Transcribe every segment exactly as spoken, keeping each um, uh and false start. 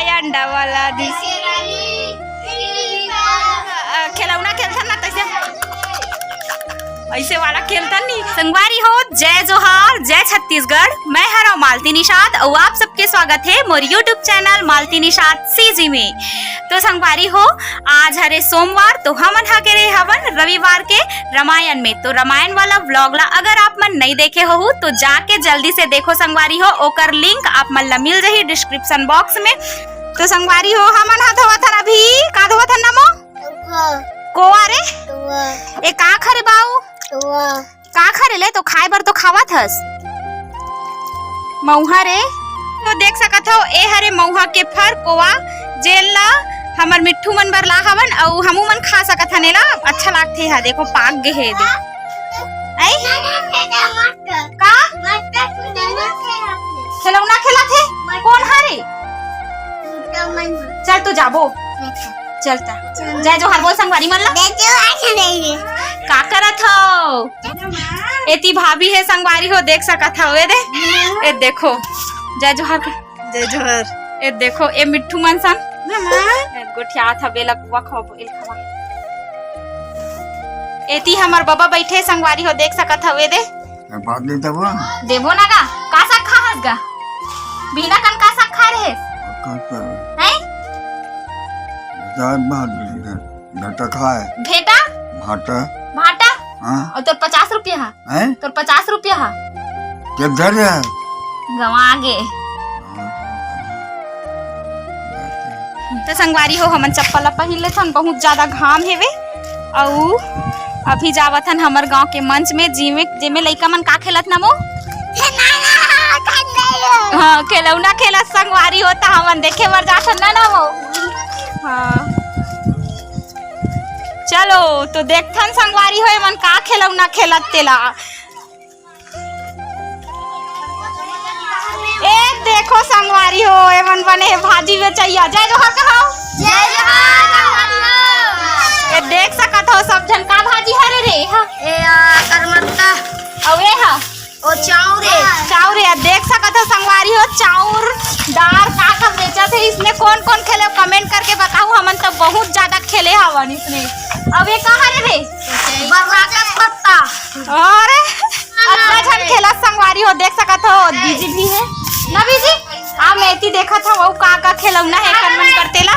अंडा वाला दी। अ, खिलौना खेलथन ना तैसे, ऐसे वाला खेलथन नी। संगवारी हो, जय जोहार, जय छत्तीसगढ़। मैं हरव मालती निषाद अउ आप सबके स्वागत हे मोर YouTube channel Malti Nishad CG में। तो संगवारी हो, आज हरे सोमवार, तो हमन हा के रहे हवन रविवार के रामायण में। तो रामायण वाला व्लॉग ला अगर आप मन नई देखे होहू तो जाके जल्दी से देखो संगवारी हो, ओकर लिंक आप मन ला मिल जाही डिस्क्रिप्शन बॉक्स में। तो संगवारी हो, हमन हा धोवत हन अभी, का धोवत हन नमो? कोवा। कोवा रे? कोवा। ए का खरे बाऊ? कोवा। का खरे ले तो खाए बर तो खावत हस? मऊहा रे। तो देख सकत हो, ए हरे मऊहा के फर कोवा, जेन ला हमर मिट्ठू मन बर ला हवन, अउ हमू मन खा सकत हन एला। अच्छा लागथे हा, देखो पाक गे हे दे। आई? का? खिलौना खेलत हे? कोन हरे? चल तो जाबो। चल ता। जय जोहार बोल संगवारी मन ला। जय जोहार संगवारी। का करत हो? एती भाभी हे संगवारी हो, देख सकत हो, ए दे। ए देखो। जय जोहार का। जय जोहार। ए देखो, ए मिट्ठू मन सन। ए गोठियात हवे, एला कुआ खवा, एल खवा। एती हमर बबा बइठे संगवारी हो, देख सकत हो, ए दे। ए, बात नहीं तब। देबो ना गा? का साग खाहस गा? बिना कन का साग खाए रहे? का कर? हैं? दाल भात, भेटा खाए। भेटा? भाटा। भाटा? हाँ। अउ तोर पचास रुपया हा? हैं? तोर पचास रुपया हा? के धर है? गवा गे। तो संगवारी हो, हमन चप्पल ला पहिर लेथन, बहुत ज्यादा घाम हेवे। अउ अभी जावत हन हमर गांव के मंच में, जिमे, जेमे लइका मन का खेलत ना मो? हाँ, खिलौना खेलत संगवारी हो, त हमन देखे बर जाथन ना, ना मो? हाँ। चलो, तो देखथन संगवारी हो, एमन का खिलौना खेलत तेला। ए देखो संगवारी हो, एमन बने हे भाजी बेचैया। जय जोहार कहो। जय जोहार संगवारी हो। ए देख सकत हो सब झन का भाजी हरे रे, हा? ए, आ, करमत्ता। अउ ए हा? ओ चाउर ए। चाउर ए, देख सकत हो संगवारी हो, चाउर, दार, का का बेचत हे। इसने कोन कोन खेले, कमेंट करके बताओ। हमन तो बहुत ज्यादा खेले हवन इसने। अब ये का हरे रे? बरसात का पत्ता। अरे, अतना झन खेलत संगवारी हो, देख सकत हो, दीदी भी हे ना, बीजी? आ, मैं एती देखत हव, अउ का का खिलौना हे, एकर मन करते ला।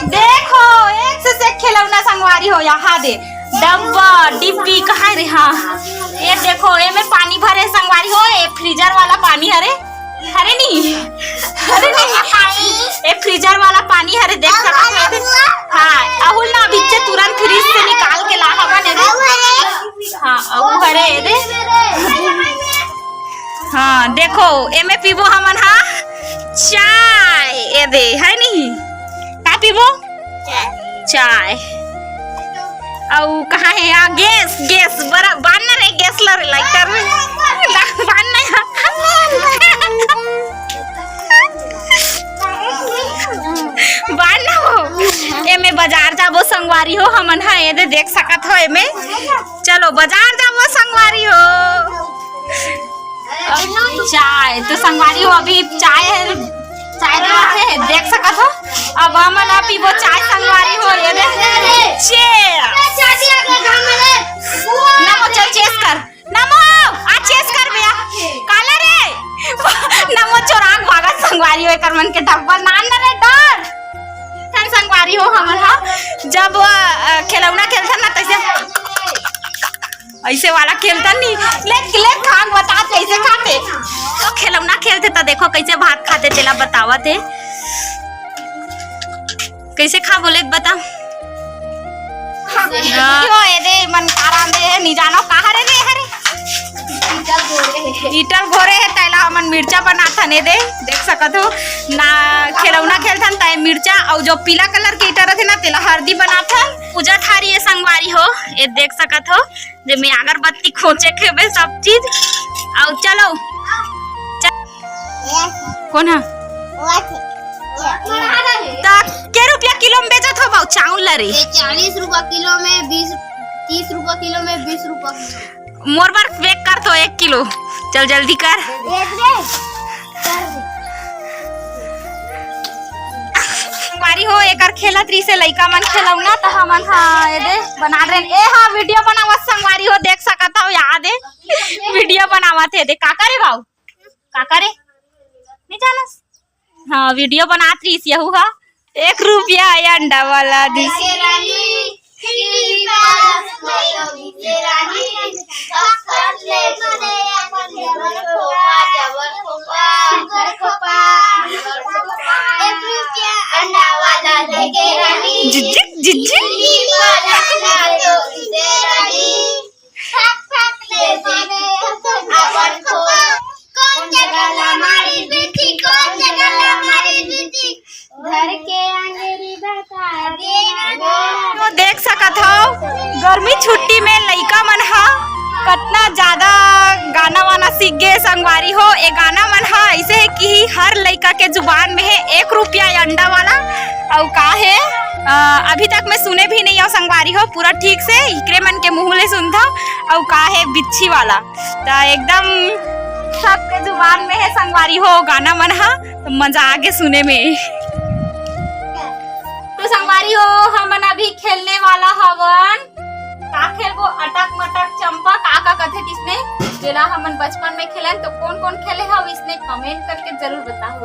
देखो, एक से एक खिलौना संगवारी हो, यहाँ दे, डब्बा, डिब्बी, कहाँ रे? हाँ, ये देखो, एमे पानी भरे संगवारी हो, ये फ्रीजर वाला पानी हरे। हरे नी? हरे नी? ए फ्रीजर वाला पानी हरे, देख सकत हो। हाँ, अहुल ना अभी तुरंत फ्रिज से निकाल के ला हवन एदे। हाँ, अहू हरे एदे। हाँ, देखो, एमे पीबो हमन हा चाय, एदे, है नी? का पीबो? चाय। अउ कहाँ हे? आ, गैस, गैस, बरा-, बांध ना रे, गैस ला रे, लाइटर में। बांध ना। बांध ना हो। एमे बाजार जाबो संगवारी हो, हमन हा, एदे देख सकत हो एमे। चलो, बाजार जाबो संगवारी हो। चाय तो संगवारी हो, अभी चाय हे, चाय देवत हे, देख सकत हो। अब हमन ह पीबो चाय संगवारी हो, ये दे। Cheers। नमो, चल cheers कर। नमो, आ cheers कर भैया। काला रे। नमो चोराक भागत संगवारी हो, एकर मन के डब्बा नान न रे डर। थन संगवारी हो हमन ह, जब, अ, खिलौना खेलथन ना तैसे ऐसे वाला खेलता नहीं। ले, ले, भाग बता कैसे खाते। तो खिलौना खेलते तो देखो कैसे भात खाते, तेला बतावत हे। कैसे खा बोले बता। हाँ। यो, ए दे, मन कारा दे, नी जानो कहाँ रे, रे, हरे। ईटल घोरे हे, तैला हमन मिर्चा बनाथन, ए दे, देख सकत हो। ना खिलौना खेलथन, तै मिर्चा, अउ जो पीला कलर के ईटा रथे ना, तेला हरदी बनाथन। पूजा थारी ए संगवारी हो, ए देख सकत हो। जेमे अगरबत्ती खोंचे के बे सब चीज। अउ चलो। च-, कोन हा? त के रुपया किलो में बेचत हो बाऊ चाउर ला रे? ये चालीस रुपया किलो में, बीस, तीस रुपया किलो में, बीस रुपया किलो। मोर बर pack कर तो एक किलो। चल जल्दी कर। देख रे। कर दे। तो एकर खेलत रहिसे लइका मन खिलौना, त हमन हा ये दे बना रहे। ए हा वीडियो बनावत संगवारी हो, देख सकत हव, याद हे वीडियो बनावत हे। दे का करे बाऊ, का करे, नहीं जानस? हाँ, वीडियो बनात रहिस यहू हा। एक रुपया अंडा वाला दिस। जिज्जिक, जिज्जिक। घर के अंगेरी बता देना। तो देख सकत हव, गर्मी छुट्टी में लइका मन ह कतना ज्यादा गाना वाना सीख गे संगवारी हो। ए गाना मन ह ऐसे हे कि हर लइका के जुबान में हे, एक रुपया अंडा वाला। अउ का हे, अ, अभी तक मैं सुने भी नहीं हव संगवारी हो पूरा ठीक से, इकरे मन के मुंह ले सुनथव। अउ का हे बिच्छी वाला, त एकदम सबके जुबान में हे संगवारी हो गाना मन ह। तो मजा आगे सुने में। तो संगवारी हो, हमन अभी खेलने वाला हवन। का खेलबो? अटक मटक चंपा, का का कथे किसने, जेला हमन बचपन में खेलन। तो कौन कौन खेले हव, इसने कमेंट करके जरूर बताओ।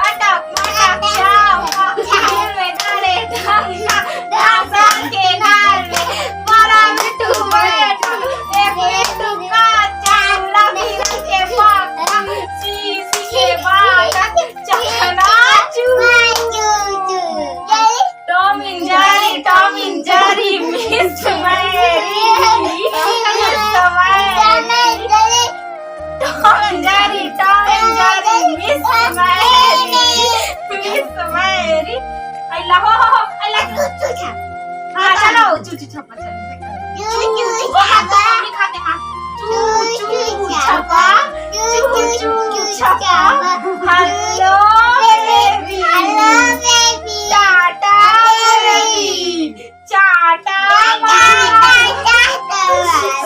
अटक मटक चंपा, खेल में धरे ढंग, धासा के घर में, बड़ा मिट्ठू बैठ, एक मिट्ठू का चावला भी के पाक। शीश के बाटत चकनाचूर। Tom and Jerry, Tom and Jerry, Miss Mary, Miss Mary. Tom and Jerry, Tom and Jerry, Miss Mary, Miss Mary. अइला हो, हो, हो, अइला। हाँ, चलो, चुचू छापा, चलो। चू, चू, वो हाथ तो छापा। मम्मी खाते हाथ। चू, चू, छापा। चू, चू, छापा। Hello, baby. Hello, baby. Tata, baby. Tata, माँ।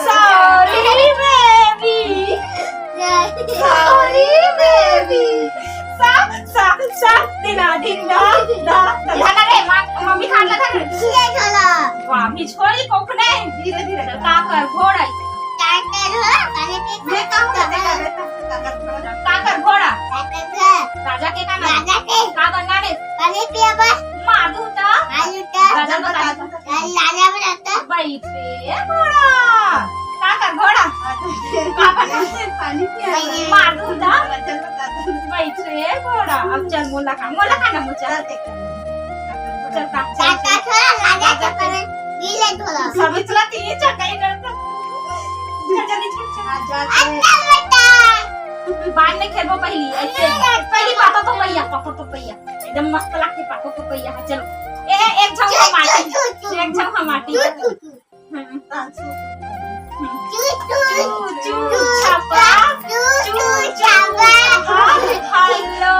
Sorry, baby. Sorry, baby. सा, सा, सा, दिना, दिन, दा, दा, दा। धना रे, माँ, मम्मी खा ले, धना। धीरे चला। वाह, बिछोड़ी कोखने। धीरे, धीरे। का कर, घोड़ा। का कर हो? पानी पी। मैं कहूँ ना, देखा, देखा। का कर, घोड़ा। का कर, घोड़ा। का कर, घोड़ा। राजा के का नाम? राजा के। का बनना रे? पानी पिया बस। मार दूँ तो? मार दूँ तो? राजा बता दूँ। लाला बना तो। बैठ रे घोड़ा। का कर घोड़ा? का कर? पानी पिया। मार दूँ ना। बैठ रे घोड़ा। अब चल मोला खा, मोला खा ना मोचा। चल का? काका थोड़ा लाला के करे, पी ले थोड़ा। सब इतना तेज चकाई करता। चल जल्दी चल, चल। अच्छा बेटा। बाद में खेलबो पहली, ऐसे। पहली पापा पपैया, पापा पपैया। एकदम मस्त लागथे पाको पपैया ह। चलो, ए, एक झन ह माटी, एक झन ह माटी। हम्म। चू, चू, छापा, चू, चू, छापा। Hello,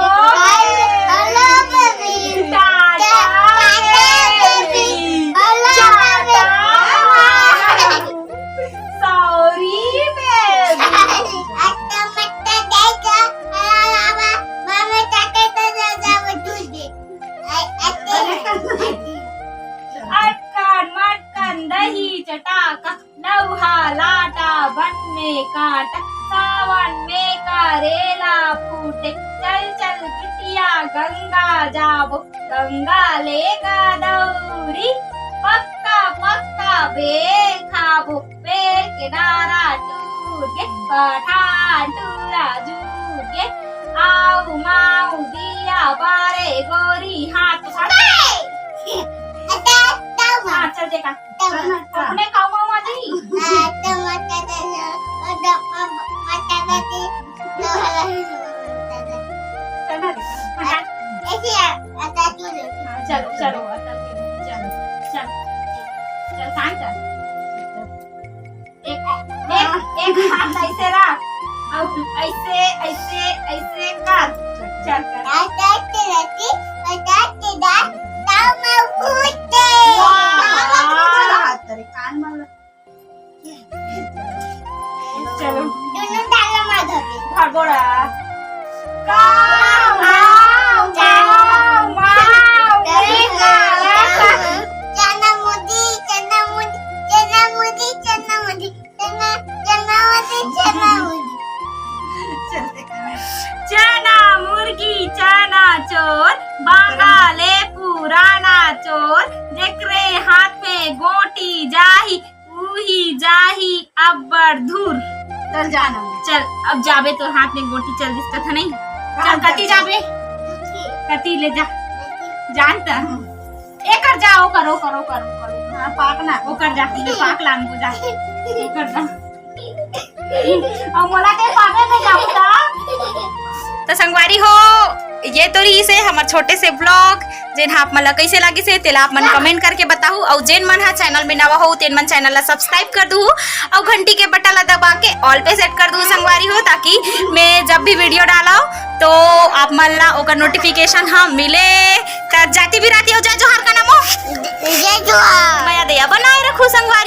hello, baby. Tata, tata, baby. Baby. Hello, tata. Baby. Sorry, baby. अट्टा मट्टा दे दो। अरे, बाबा, मामा, चाचा, तो दे दो, वो दूध दे। अटकन मटकन दही चटाका, लउहा लाटा बन में कांटा, सावन में करेला फूटे, चल चल बिटिया गंगा जाबो, गंगा लेगा दौरी, पक्का पक्का बेल खाबो, बेल के डारा टूट गे, पठान टूरा जूट गे, आऊ माऊ दिया बारे गोरी हाथ पकड़। अच्छा, अच्छा, हाँ, चल देखा। अपने खाऊ माऊ आ जाई। चल ना देखा। हाँ, चलो, चलो, चलो, चलो, चल, चल, सांग चल। एक, एक, एक हाथ ऐसे रख, और ऐसे, ऐसे, ऐसे कर। चल, कर। वाह, वाह। चलो। दोनों ताला मार दो। भगोड़ा। काऊ, माऊ, काऊ, माऊ। चोर, बांगा ले पुराना चोर, जेकरे हाथ में गोटी जाही, उही जाही अब्बड़ धूर। चल जाना। चल, अब जाबे तोर हाथ में गोटी चल दिस कथा नहीं। चल, कति जाबे? कति ले जा। जानता। एकर जा, ओकर, ओकर, ओकर, ओकर। हाँ, पाक ना। ओकर जा, ये पाक लान को जा। ओकर जा। अब मोला के पावे में जाबो ता। तो संगवारी हो, ये तो रहिसे हमर छोटे से vlog, जेन हा आप मन ला कइसे लागिसे, तेला आप मन comment करके बताहू। अउ जेन मन हा channel में नवा हो, तेन मन channel ला subscribe कर दूहू, अउ घंटी के बटन ला दबा के all पे set कर दूहू संगवारी हो, ताकि मैं जब भी video डालव, तो आप मन ला ओकर notification हा मिले। त जाति बिराती हो, जय जोहार का नाम हो? जय जोहार। मया दया बनाए रखू संगवारी।